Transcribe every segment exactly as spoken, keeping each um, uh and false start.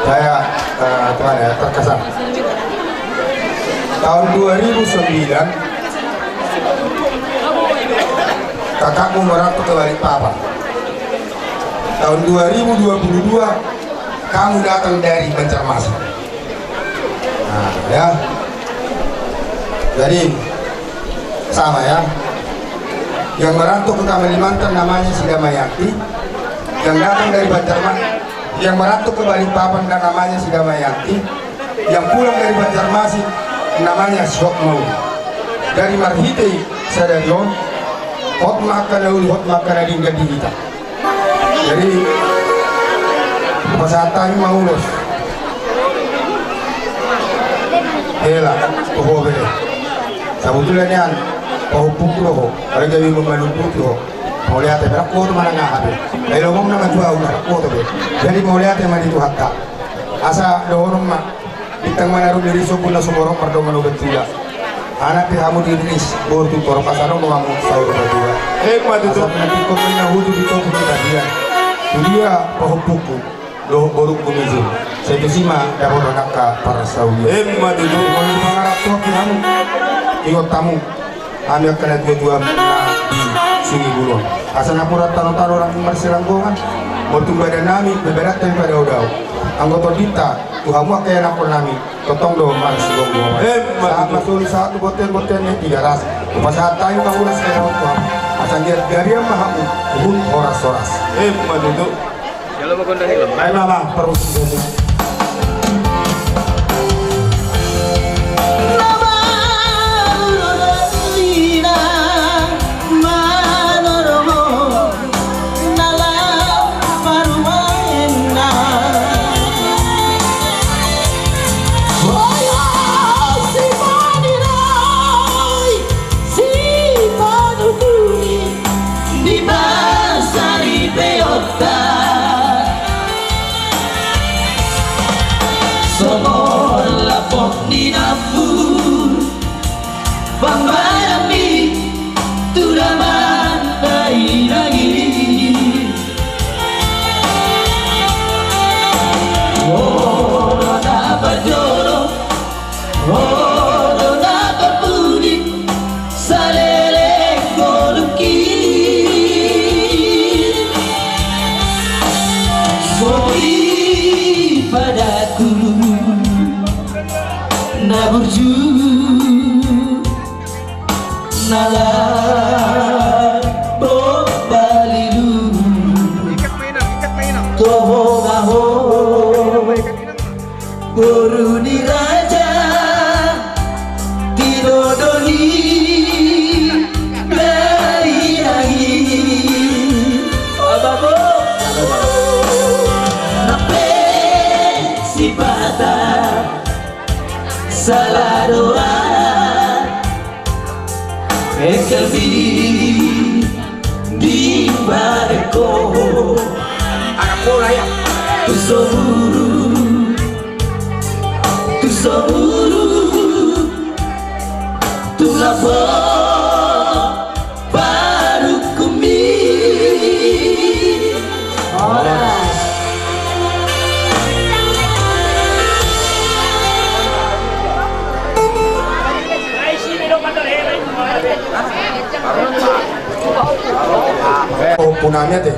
Saya, eh, tuan ya, terkesan. Tahun dua ribu sembilan, kakakmu merantau ke Balikpapan. Tahun dua ribu dua puluh dua, kamu datang dari Banjarmasin. Nah, ya. Jadi, sama ya. Yang merantau ke Kalimantan namanya si Damayanti. Yang datang dari Banjarmasin, yang merantau ke Balikpapan dan namanya si Damayanti. Yang pulang dari Banjarmasin namanya si Hotmauli. Jadi marhite sadari on, hot ma angka na uli, hot ma angka na denggan di hita. Jadi, pasahat hami ma ulos. Hela, tu ho be. Sabotulna nian, pahompungku do ho. Alai gabe manumputi ho. Mauliate, ndang huboto manang aha be. Ai lomong nama tu ahu, ndang huboto be. Jadi mauliate ma di Tuhanta. Asa dohonon ma. Bintang manarung diri sombun na sumorop mardongan obat jula. Anak pe hamu di Indonesia, boru tu torop asa adong do hamu saur matua. Emma tutu. Asa pinantikkon na hutu di toku di bagian. Tu dia pahompungku, dohot borungku mijil. Sai tusi ma dapotan angka parsaulian. Emma tutu. Molo di pangarap topi hamu. Ingot hamu. Hami angka na tua-tua na di Sungi Bulon. Asa napuran tano-tano rangkung marsilanggongan. Molo tung badan nami, badan nami pada odau. Anggo tondinta, tu hamu angka ianakhon nami, tongtong do marsigomgoman. Emma tutu. Sahat ma solu sahat tu bontean-bontean ni Tigaras. Hupasahat hami ma ulos ni Tuhan. Asa anggiat garian ma hamu, huhut horas-horas. Emma tutu. Ai ma, ma, parhusip. Sipanuturi di basa ni peonta. Songon lapok ni nambur pambadan ni tuda mandai nangini. Olo na parjolo. Olo na parpudi saleleng ngolungki. Sopi padaku na burju na lambok balilu. Toho ma ho. Boru ni raja, tinodo ni dainang i. Nang pe sipata sala do anak. Engkel mi dibahen ho. Anak bola ya. Tu so buru, tu so buru, tu lapo parukumi. Horas. Pahompu nami ate.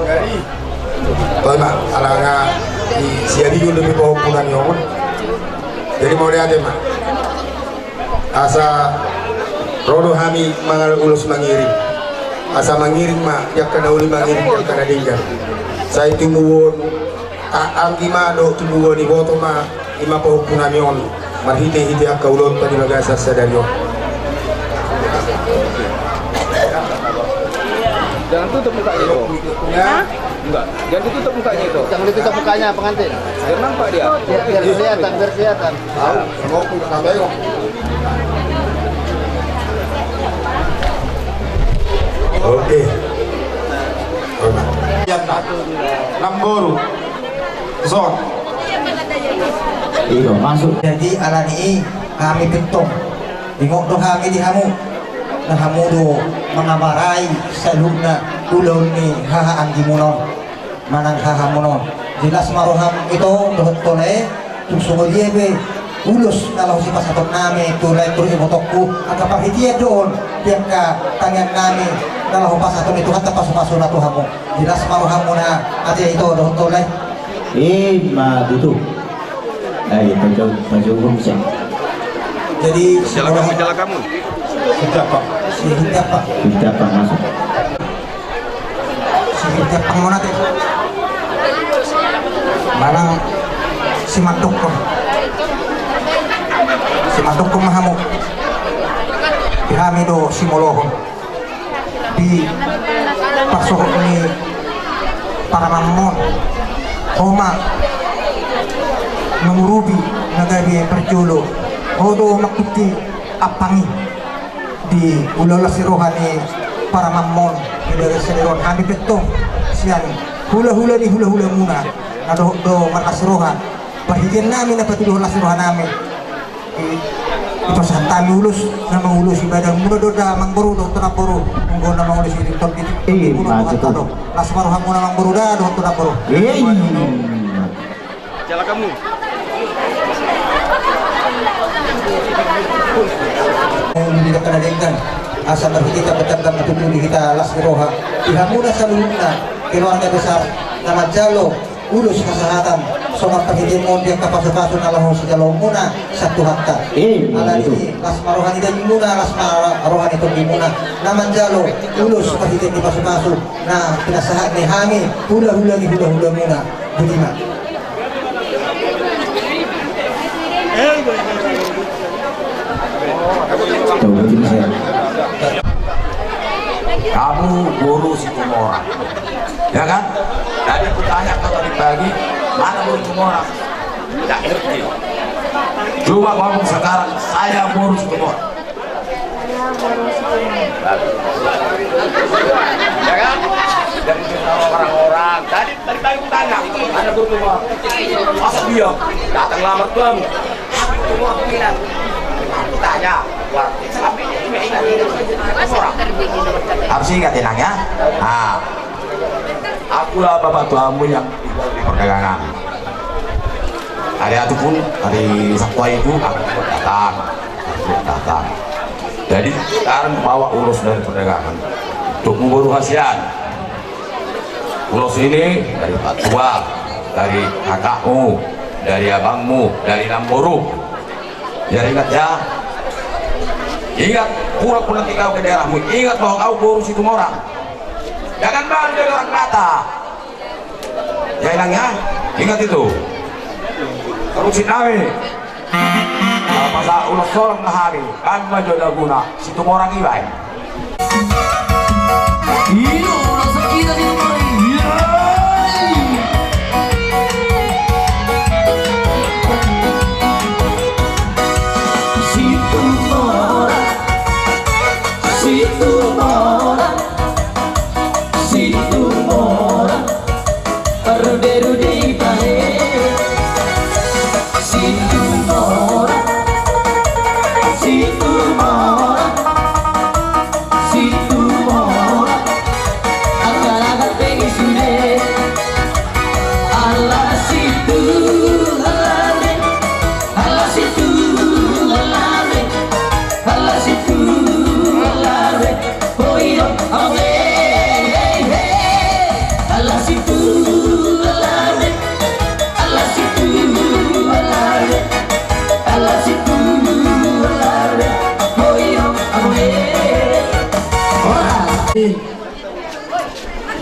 Jadi, baik ma, ala nga di siadi jolo dope pahompu nami on. Jadi mauliate ma. Asa ro do hami mangalap ulos mangiring. Asa mangiring ma, di angka na uli mangiring, di angka na denggan. Sai tumubuon anggi ma dohot tumubuon iboto ma, i ma pahompu nami on. Marhite-hite angka ulaonta di bagasan sadari on. Jangan tutup mukanya itu. Ya. Hah? Enggak, jangan ditutup mukanya itu. Jangan ditutup mukanya pengantin. Biar nampak dia. Biar, biar kelihatan, biar kelihatan. Oke. Namboru. Son. Iya, masuk. Jadi, alani i, hami pintong. Ingot do hami di hamu. Na hamu do mangabarai saluhutna ulaon ni haha anggimuna on. Manang hahamuna on. Di las ma roham ito dohot ho lae, tung songon dia pe ulos na laho sipasahaton nami tu lae, tu ibotongku, angka parhitean do on di angka tangiang nami na laho pasahaton ni Tuhanta pasupasuna tu hamu. Di las ma rohamuna ate ito dohot ho lae. Ima tutu. Ai, pajau, pajau bisa. Jadi, jala kamu, jala kamu. Siapa? Si siapa? Siapa masuk? Si siapa muna te? Manang si mandok ho. Si mandok ho ma hamu. Di hami do simolohon. Di parsohot ni paramangmon, ho ma mangurupi na gabe parjolo, ho do mangkuti ampang i. Di ulaon las ni roha ni paramangmon di bagasan sadari on, hami pe tong sian hulahula ni hulahulamuna na dohot do marlas roha, parhitean nami na patuduhon las ni roha nami. Dipasahat hami ulos na mangulosi badanmuna do da amangboru dohot ho namboru, anggo na mangulosi di tondi. Ima tutu. Las ma rohamuna amangboru da dohot ho namboru. Ima tutu. Jala kamu. Di angka na denggan, asa marhite tamban-tamban na tutu di hita las ni roha di hamuna saluhutna keluarga besar na manjalo ulos hasahatan songon parhitean on di angka pasupasu na laho sijaloonmuna sian Tuhanta. Ima tutu. Alani i las ma roha ni dagingmuna, las ma roha ni tondimuna na manjalo ulos parhitean ni pasupasu na pinasahat ni hami hulahula ni hulahulamuna. Boti ma. Hamu boru Situmorang. Ya kan? Tadi kutanya kau tadi pagi, mana boru Situmorang? Tidak ngerti. Coba ngomong sekarang, saya boru Situmorang. Ya kan? Jadi kita orang-orang tadi, tadi pagi kutanya, mana boru Situmorang? Masa dia datang lamar tuamu? Aku Situmorang bilang. Aku tanya, wah, sampai dia tidak ingat ini. Orang. Harus ingat ya, Nang, ya? Ah. Akulah bapak tuamu yang tinggal di perdagangan. Hari itu pun, hari Sabtu itu, aku pun datang. Aku pun datang. Jadi, sekarang bawa ulos dari perdagangan untuk membawa hasian. Ulos ini dari Pak Tua, dari kakakmu, dari abangmu, dari namboru. Biar ingat ya. Ingat, pura-pura nanti kau ke daerahmu. Ingat bahwa kau boru Situmorang. Jangan malu jadi orang Batak. Ya, Inang, ya. Ingat itu. Terus si nami. Kalau masa ulos sorong na hari, kan maju ada guna. Situmorang ibai. Iyo, rasa kita di rumah ini. Yeay. Situmorang, Situmorang, Situmorang, rude-rude i bae. Situmorang, Situmorang, Situmorang, angka lagar pe i sude. Ala situ, ala re, ala situ, ala re, ala situ, ala re. Oi do, oi, hei, hei. Ala situ, ala re, ala situ, ala re, ala situ, ala re. Oi do, oi. Ora.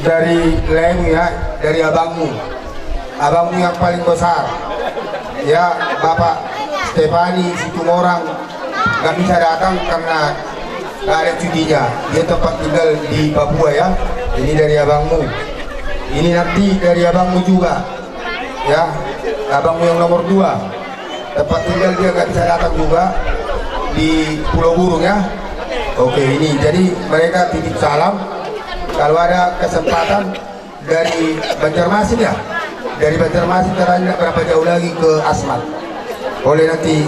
Dari laemu ya, dari abangmu. Abangmu yang paling besar. Ya, Bapak Stefani Situmorang nggak bisa datang karena nggak ada cutinya. Dia tempat tinggal di Papua ya. Ini dari abangmu. Ini nanti dari abangmu juga. Ya, abangmu yang nomor dua. Tempat tinggal dia nggak bisa datang juga di Pulau Burung ya. Oke, ini jadi mereka titip salam. Kalau ada kesempatan dari Banjarmasin ya, dari Banjarmasin katanya nggak berapa jauh lagi ke Asmat. Boleh nanti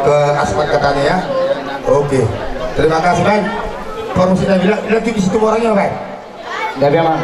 ke Asmat katanya ya. Oke, terima kasih Bang. Permisi saya bilang, bilang di situ orangnya Bang. Gabe ma.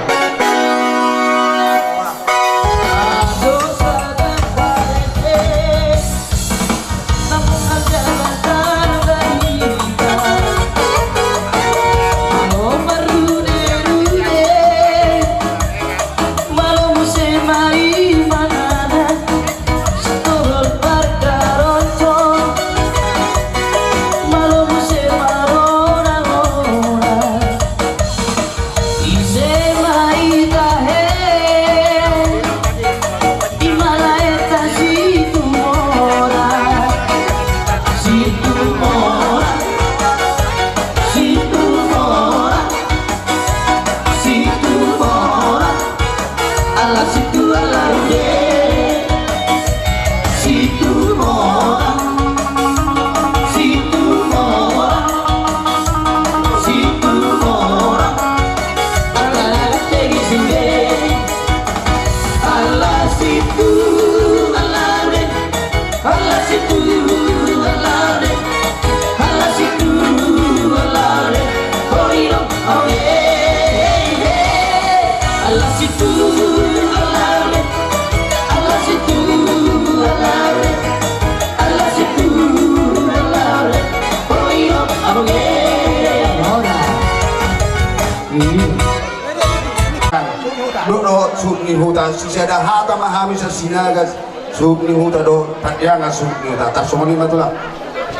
Dohot suhut ni huta, sisada hata ma hami sian Sinaga, suhut ni huta dohot Pardiangan suhut ni huta. Tarsongon i ma tulang.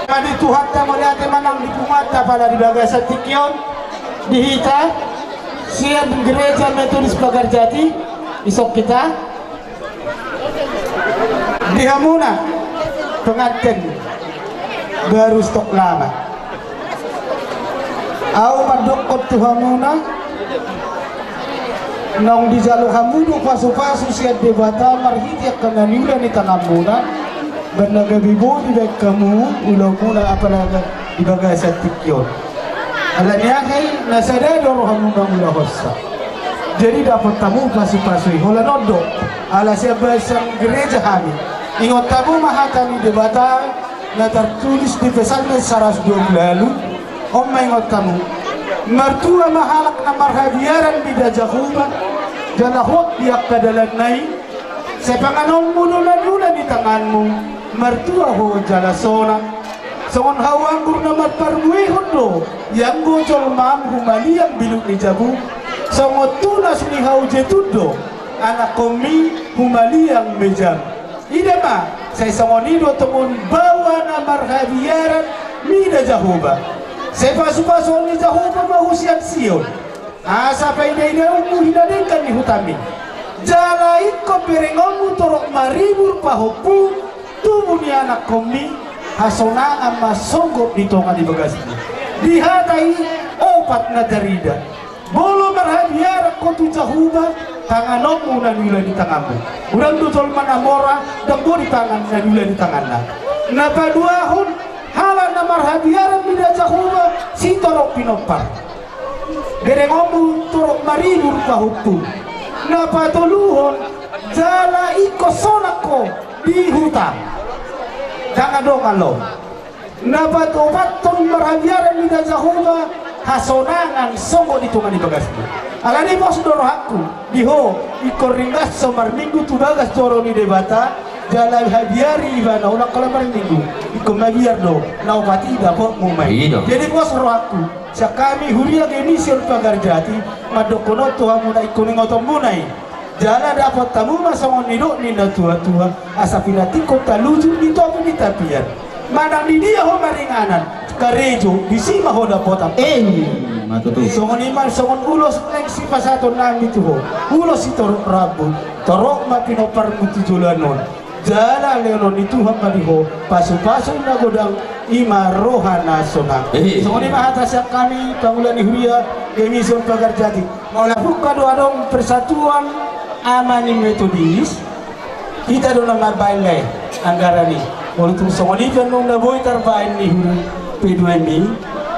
Di Tuhanta mauliate ma nang di punguanta pala di bagasan tingki on, di hita sian Gereja Metodis Pagar Jati, dison hita. Di hamuna pengantin baru stok lama, ahu mandokkon tu hamuna, naung dijalo hamu do pasupasu sian Debata marhite angka na niula ni tanganmuna, umbahen na gabe boi dibahen hamu ulaonmuna apala di bagasan tingki on. Alani aha i? Na sada do rohamuna mangulahonsa. Jadi dapot hamu pasupasu i. Holan on do, ala sian bahasan gereja hami. Ingot hamu ma hata ni Debata na tartulis di Psalmen saratus dua pulu ualu. On ma ingot hamu: Martua ma halak na marhabiaran mida Jahowa, jala hot di angka dalanna i. Sai panganonmu do na niula ni tanganmu, martua ho jala sonang. Songon hau anggur na marparbuehon do ianggo jolmam humaliang bilut ni jabu. Songon tunas ni hau jetun do anakkonmi humaliang mejam. Ida ma, sai songon i do tongon baoa na marhabiaran mida Jahowa. Sai pasupasuon ni Jahowa ma ho sian Sion. Asa paidaidaonmu hinadenggan ni hutami, jala ingkon berengonmu torop maribur pahompu, tubu ni anakkonmi, hasonangan ma songgop di tonga ni bagasmu. Di hata i opat na tarida. Molo marhabiaran ho tu Jahowa, panganonmu na niula ni tanganmu. Unang do jolma na mora, ndang boi dipangan na niula ni tanganna. Na paduahon, halak na marhabiaran mida Jahowa, sitorop pinompar. Berengonmu torop maribur pahompu. Na patoluhon, jala ingkon sonang ho di huta. Ndang adong alo. Na patopathon marhabiaran mida Jahowa, hasonangan songgop di tonga ni bagasmu. Alani pos do rohangku di ho, ingkon ringgas so marminggu tu bagas joro ni Debata, jala habiari ibana, unang holan marminggu. Ingkon mabiar do, na opat i dapotmu ma i. Jadi pos rohangku. Sian hami huria G Mission Pagar Jati, mandokkon on tu hamuna, ingkon ingotonmuna i. Jala dapot hamu ma songon nidok ni natuatua, asa pinantikhon talujur di topi ni tapian. Manang di dia ho maringanan, karejo, disi ma ho dapotan. Songon i ma songon ulos naeng sipasahatonnami tu ho. Ulos sitorop rambu, torop ma pinomparmu tu joloan on. Jala lehonon ni Tuhan ma di ho pasupasu na godang, i ma roha na sonang. Songon i ma hata sian hami pangula ni huria G Mission Pagar Jati. Molo buka do adong persatuan ama ni Metodis, hita do na mambaen lae anggaran i. Molo tung songon i pe annon na boi tarbaen ni huri P dua M I,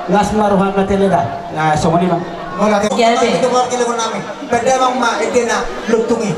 las ma roha na tele da. Na songon i ma. Molo ate. Itu buat kelebihan nami. Pedamang ma edena lutung i.